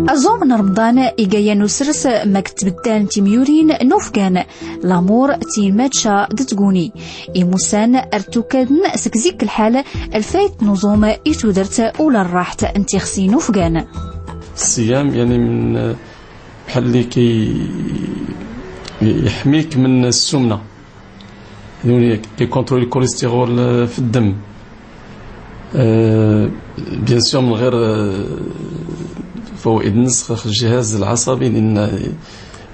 أزوم من رمضان إيجايا نسرس ما كتبدان تيميورين نوفكان لامور تين ماتشا دتقوني إيموسان ارتوكادن سكزيك الحال الفايت نظوم إتودرت ولا الراحت انتي خسي نوفكان. الصيام يعني من بحال اللي كي يحميك من السمنة، يعني كي contrôler الكوليسترول في الدم، bien sûr من غير فوائد نسخ الجهاز العصبي، لان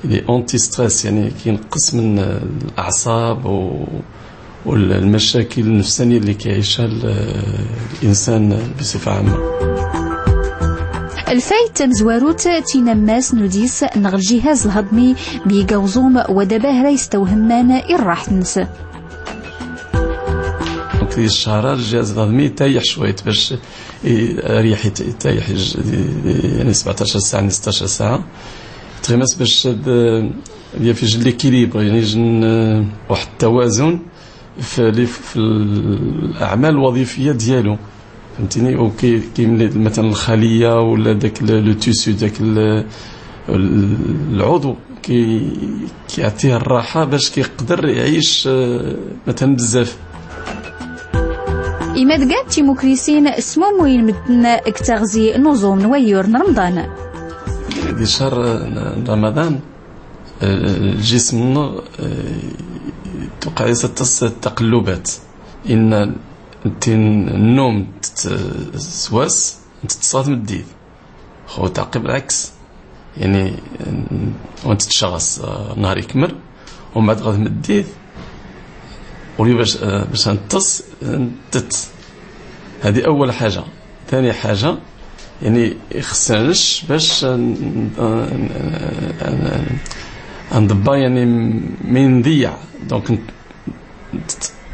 les anti-stress يعني كينقص من الاعصاب والمشاكل النفسانيه اللي كيعيشها الانسان بصفة عامة. الفايت مزواروت تينماس نوديس نغ الجهاز الهضمي بيقوزوم ودباه يستوهمان الراحت نس. في الشهر الجهاز الهضمي تايح شوية باش يريح، تايح يعني 17 ساعة 16 ساعة تغمس باش في l'équilibre، يعني جن واحد التوازن في الاعمال الوظيفية ديالو، فهمتيني. وكي كاين مثلا الخلية ولا داك le tissu، داك العضو كيعطيه الراحة باش كيقدر يعيش مثلا بزاف. إما دقات تيموكريسين سموم وين مدن اكتغزي نظوم نويور رمضان. دي شهر رمضان الجسم توقع تقلبات، إن النوم تسواس تتصاد من الديد خو تعقب العكس، يعني وانت تشغص نهار يكمل ومن بعد غادي مديد ولي باش نتص نتت. هذه اول حاجة. ثاني حاجة يعني خصنا نش باش نضبا يعني من نضيع donc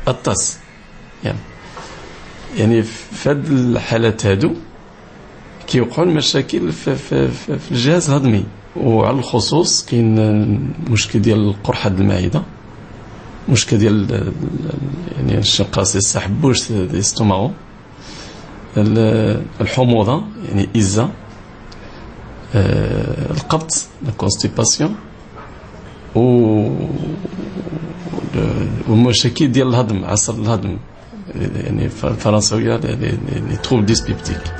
الطاس يعني في هاد الحالات هادو كيوقعوا المشاكل في الجهاز الهضمي، وعلى الخصوص كاين مشكل ديال القرحه ديال المعدة، مشكل ديال يعني الشنقاص السحبوش l'estomac، الحموضة يعني إزا، القبض la constipation، والمشاكل ديال الهضم، عسر الهضم يعني الفرنسويه les troubles dyspeptiques.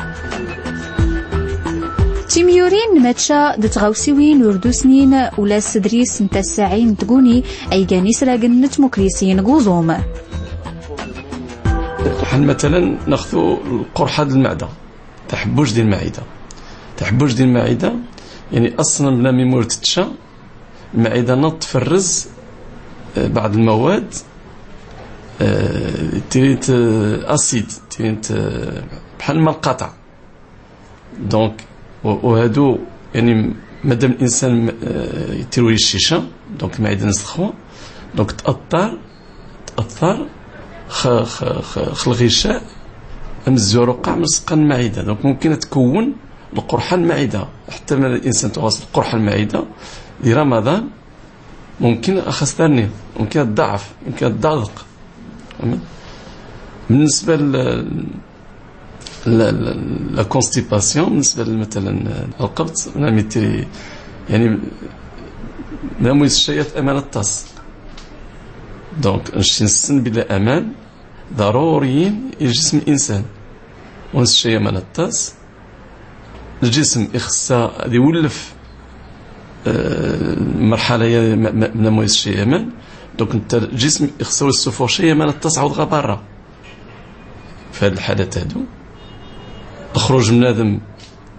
تيميورين ماتشا دتغاوسيوين وردوسنين ولا سدريس نتا الساعين تقوني اي كاني سراقن نتموكريسين غوزوم. بحال مثلا ناخذ القرحه ديال المعدة، تحبوش ديال المعدة، تحبوش ديال المعدة يعني اصلا بلا ميمور تتشا المعدة نط تفرز بعض المواد تريد acide، تريد بحال الماء القاطع. donc وهادو يعني مادام الانسان يتروي الشيشة donc المعدة نسخوا donc تاثر خ الغشاء ام الزرقاء مسقى المعدة، donc ممكن تكون القرحه المعدة حتى من الانسان تواصل القرحه المعدة لرمضان ممكن اخسترني، ممكن الضعف، ممكن الضغط. بالنسبة la constipation، بالنسبة مثلا القبض يعني ناموس الشيء امان الطاس، donc نشي نسن بلا امان ضروريين لجسم الانسان، ونس الشيء امان الطاس الجسم يخصها يولف المرحلة من مويس الشيء امان، donc انت الجسم يخصو السفور شيء امان الطاس عاود غا برا. في هاد الحالات هادو الخروج من هذا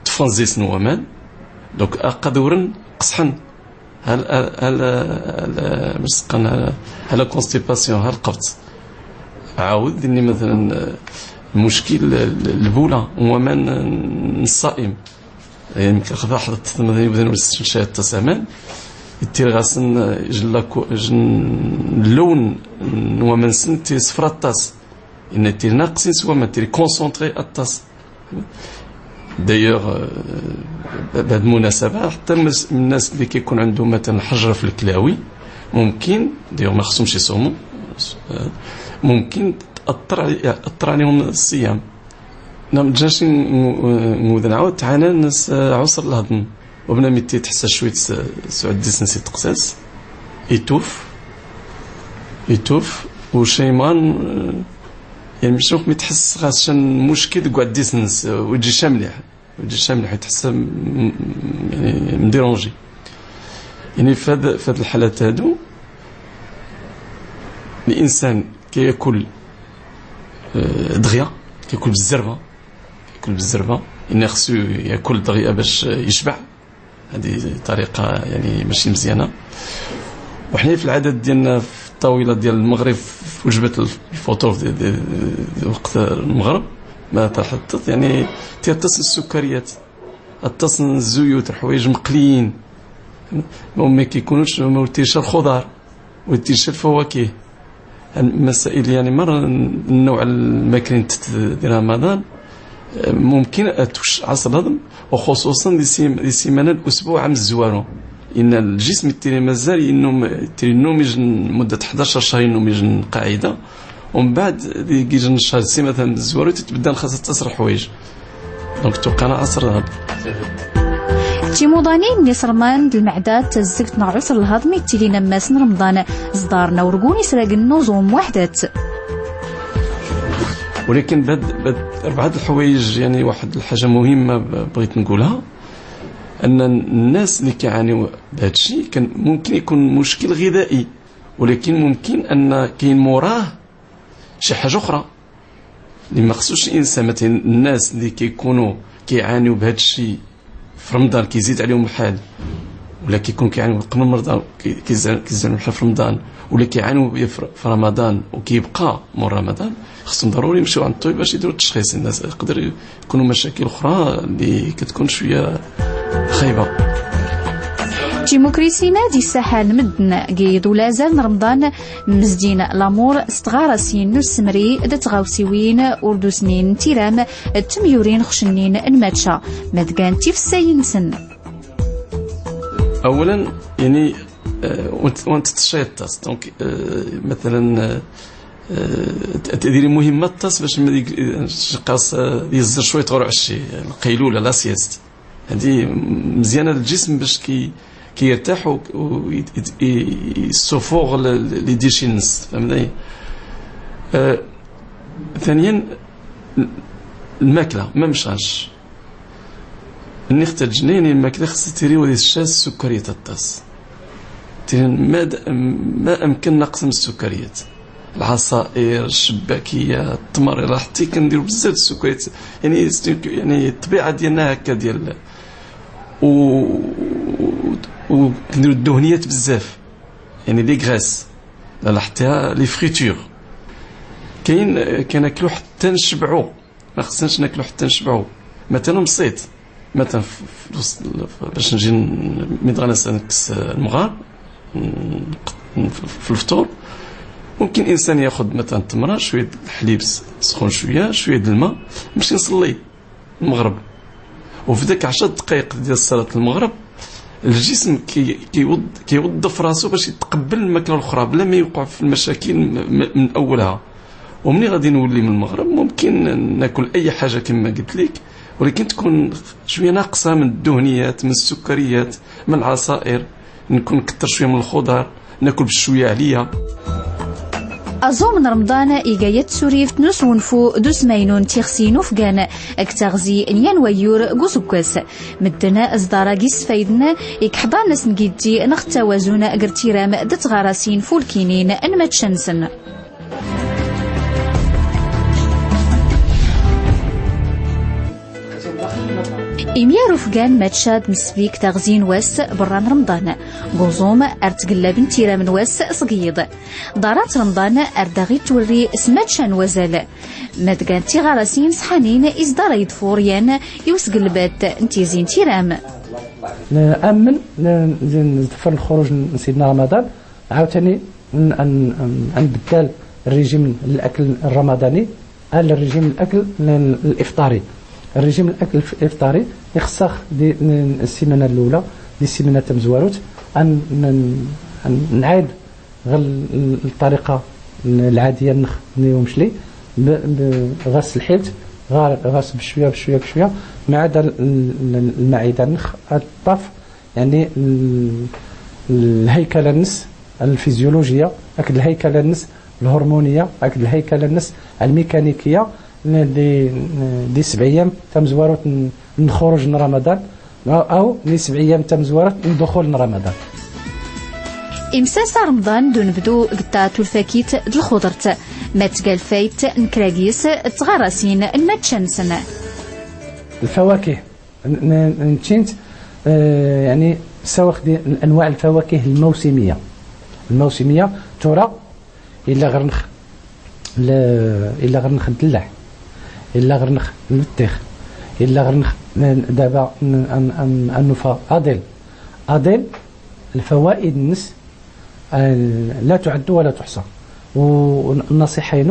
تفنزيس نوامان donc اقدورن قصحن هل هل هل مسقن هل constipation هل القبض عاود اني مثلا المشكل البوله ومن الصائم يعني يمكن خذا حدث مثلا يبدا شي التسامان يتير غاسن جلا اللون ومن سن تي صفرا الطاس ان تير ناقصين سوا ما تير concentré الطاس. d'ailleurs بهذه المناسبة حتى الناس اللي كيكون عندهم مثلا حجرة في الكلاوي ممكن d'ailleurs ما خصهمش يصوموا، ممكن تأثر عليهم الصيام. نعم جاشي نعاود تعانى ناس عسر الهضم وبنا ميتي تحس شوية سعود ديسنسي تقساس يتوف وشيمان يعني مش مي تحس خاص مشكل قعد ديسنس وتجي شاملح تحس يعني مديرونجي. يعني في هاد الحالات هادو الانسان كياكل دغيا، كياكل بالزربه، يعني خصو ياكل دغيا باش يشبع. هذه طريقه يعني ماشي مزيانه. وحنا في العادات ديالنا في الطاولة ديال المغرب في وجبة الفطور وقت المغرب ما تحطت يعني تيتصل السكريات، اتصل الزيوت، الحوايج مقليين، ما كيكونوش ما تيش الخضار وتيش الفواكه. المسائل يعني مرة النوع الماكلين ديال رمضان ممكن توش عسر الهضم، وخصوصا دي سيمانه الاسبوع عام الزوارو، ان الجسم تيري مازال تيري نوميج مده 11 شهر نوميج قاعدة، ومن بعد يجي الشهر سي مثلا الزوارو تتبدا خاصها تصر حوايج، donc توقعنا عسر الهضم. تيموضانين نسرمان المعدة تزكت مع عسر الهضم تيلينا ماسن رمضان زدارنا ورقوني سراق النظم وحدات. ولكن بهاد أربعة الحوايج يعني واحد الحاجة مهمة بغيت نقولها، أن الناس اللي كيعانيو بهذا الشيء كان ممكن يكون مشكل غذائي، ولكن ممكن أن كاين موراه شي حاجة أخرى اللي ما خصوش الإنسان. مثلا الناس اللي كيكونوا كيعانيو بهذا الشيء في رمضان كيزيد عليهم الحال، ولا كيكون كيعانيو قبل رمضان كيزيد عليهم الحال في رمضان، ولا كيعانيو في رمضان وكيبقى مور رمضان، خصهم ضروري يمشيو عند الطبيب باش يديروا التشخيص. الناس يقدر يكونوا مشاكل اخرى اللي كتكون شوية خايبة. تيموكريسينا دي الساحة المدن قيد ولا زال رمضان مزدين لامور ستغارسين نسمري دتغاوسيوين وردوسنين تيرام التميورين خشنين الماتشا مدقان تيفساين سن. اولا يعني وانت تشيط donc مثلا تديري مهمة الطاس باش قاص يزر شوية غير عشي القيلوله la sieste، هذه مزيانه للجسم باش كيرتاح ويسوفوغ les déchets، فهمتني. ثانيا الماكلة ما مشاش النخت الجنيني، الماكلة خصها تيري ولي الشاس السكريات الطاس تيري ما امكن نقسم السكريات، العصائر، الشباكيه، التمر، راه حتى كنديروا بزاف السكريات، يعني الطبيعة ديالنا هكا ديال وكنديروا الدهنيات بزاف، يعني les graisses، لا حتى les fritures كاين كناكلو حتى نشبعو، ما خصناش ناكلو حتى نشبعو. مثلا بسيط، مثلا باش نجي ميدغانس نكس المغار في الفطور، ممكن الانسان ياخذ مثلا تمره، شوية الحليب سخون، شوية الماء، نمشي نصلي المغرب، وفي ذاك 10 دقائق ديال صلاة المغرب الجسم كيوظف راسو باش يتقبل الماكلة الاخرى بلا ما يوقع في المشاكل من اولها. ومني غادي نولي من المغرب ممكن ناكل اي حاجة كما قلت لك، ولكن تكون شوية ناقصه من الدهنيات، من السكريات، من العصائر، نكون كثر شوية من الخضر، ناكل بشوية عليا. أزوم من رمضان إيجايت سوريف نوس ونفو دوس ماينون تيخسينو فقان اكتغزي نيان ويور قوسوكاس مدنا أزدارا قيس فايدنا إكحضان ناس نقيدي نخ توازن قرتيرام دتغاراسين فولكينين انما تشنسن. إميارو فقان ماتشاد مسبيك تغزين واس بران رمضان قوزوم أرتقلب انتيرا من واس صقيض دارات رمضان أرداغي توري سماتشان وزال مدقان تيغاراسين صحانين إزدار يدفوريان يوسقلبات انتيزين تيرام. نأمن نزفر الخروج من سيدنا رمضان، عاوتاني نبدل الرجيم الأكل الرمضاني على الرجيم الأكل الإفطاري. الرجيم الاكل الافطاري يخصخ دي السيمانة الاولى دي السيمانة تمزواروت ان نعاود غير الطريقة العادية نخ نيومشلي بغسل الحيلت غاس بشوية بشوية بشوية، ما عدا المعدة نخ الطف يعني الهيكله النس الفيزيولوجيه، اكد الهيكله النس الهرمونيه، اكد الهيكله النس الميكانيكية. دي 7 ايام تم زوارات نخرج من رمضان، او دي 7 ايام تم زوارات ندخل من رمضان. إمساس رمضان دون بدو قطات الفاكيت د الخضرت ما تقال فايت نكراكيس تغراسين ما تشنسن. الفواكه نتشنت يعني سواء انواع الفواكه الموسمية. الموسمية ترى الا غير الا غير نخ الدلاح، الا غير نخ البطيخ، الا غير نخ دابا النفا اديل اديل الفوائد النس لا تعد ولا تحصى. والنصيحة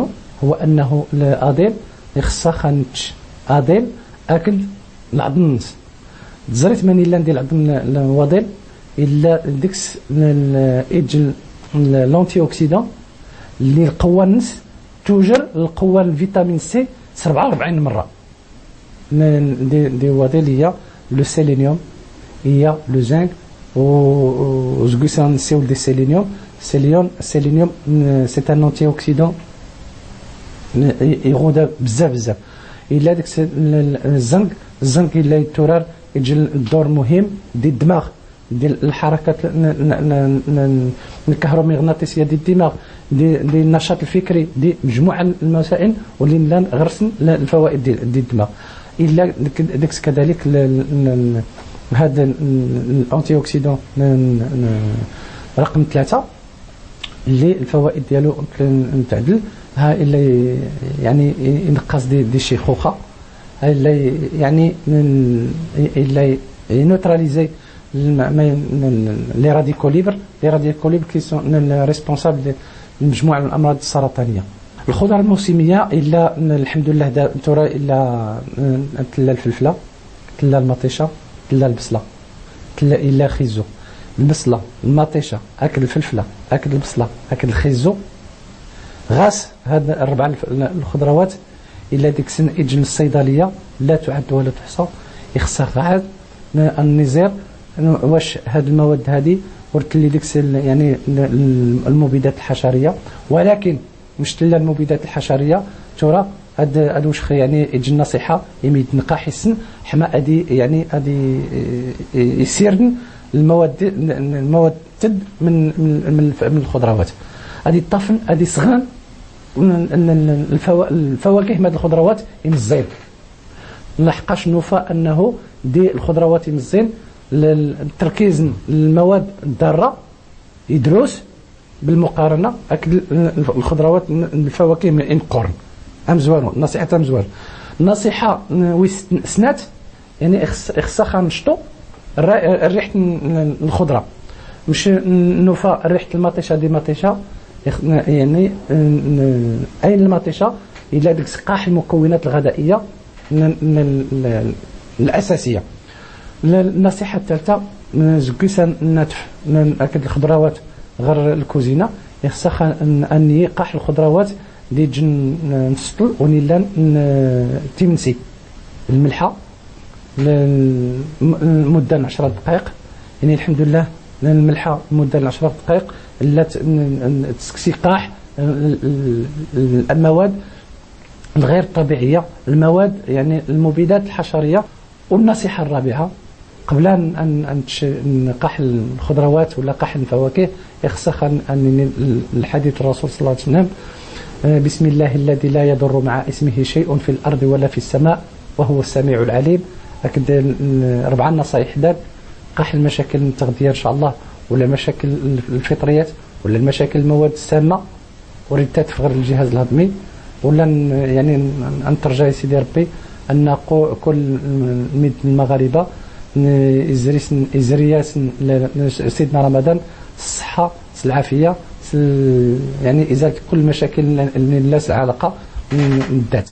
هو انه الاديل خصها خانتش اديل اكل العظم النص تزريت ماني لا ندير العظم الواديل الا ديكس اجل l'antioxydant اللي القوة النس توجر القوة ال vitamine C 47 مرة. دي واديل هي le sélénium، هي le zinc و زكوسان سيول دي sélénium. sélénium c'est un antioxydant يغودا بزاف بزاف. الا داك الزنك، الزنك الا يتورار يجي الدور مهم ديال الدماغ، ديال الحركات الكهرومغناطيسيه ديال الدماغ، ديال النشاط الفكري، دي مجموعة المسائل واللي لا غرسن الفوائد ديال الدماغ. الا داك كذلك هذا ال antioxydant رقم 3 اللي الفوائد ديالو تعدل ها الا يعني ينقص دي الشيخوخة، الا يعني الا ي neutraliser les radicaux libres، les radicaux libres qui sont responsables مجموعة من الامراض السرطانية. الخضر الموسمية الا الحمد لله ترى الا تلا الفلفله، تلا المطيشه، تلا البصله، تلا الا خيزو. البصله، المطيشه، اكل الفلفله، اكل البصله، اكل الخيزو، غاس هاد الربعه الخضروات الا ديك السن اجل الصيدلية لا تعد ولا تحصى. يخصها عاد النزير واش هاد المواد هذه ورت لي ديك يعني المبيدات الحشريه، ولكن مش تلا المبيدات الحشريه ترى هاد واش يعني يجي النصيحة يميد نقاح السن حما ادي يعني ادي يسيرن المواد تد من من من الخضروات هذه الطفن هذه صغان الفواكه من الخضروات يمزين. لحقاش نوفا انه دي الخضروات يمزين التركيز المواد الضارة يدروس بالمقارنة اكل الخضروات الفواكه من انقرن امزوارو. نصيحة امزوار النصيحة سنات يعني خصها خنشطو ريحه الخضرة مش نوفا ريحه المطيشه دي مطيشه يعني اين المطيشه الى ديك سقاح المكونات الغذائية الاساسية. النصيحة الثالثة زكيسا ناتف اكد الخضروات غير الكوزينة خصها ان يقاح الخضروات دي جن نسطل ونيلان تيمنسي الملحة لمدة 10 دقائق. يعني الحمد لله الملحة لمدة 10 دقائق لا تسكسي قاح المواد الغير طبيعية، المواد يعني المبيدات الحشريه. والنصيحة الرابعة قبل ان نقاح الخضروات ولا قاح الفواكه يخصها ان الحديث الرسول صلى الله عليه وسلم بسم الله الذي لا يضر مع اسمه شيء في الارض ولا في السماء وهو السميع العليم. أكد ربع النصائح دار قاح المشاكل التغذية ان شاء الله، ولا مشاكل الفطريات، ولا المشاكل المواد السامة وريد تفغر الجهاز الهضمي، ولا يعني ان ترجع سيدي ربي ان كل مد المغاربة ازرياس سيدنا رمضان الصحة العافية، يعني ازالة كل المشاكل اللي لا علاقة من الذات.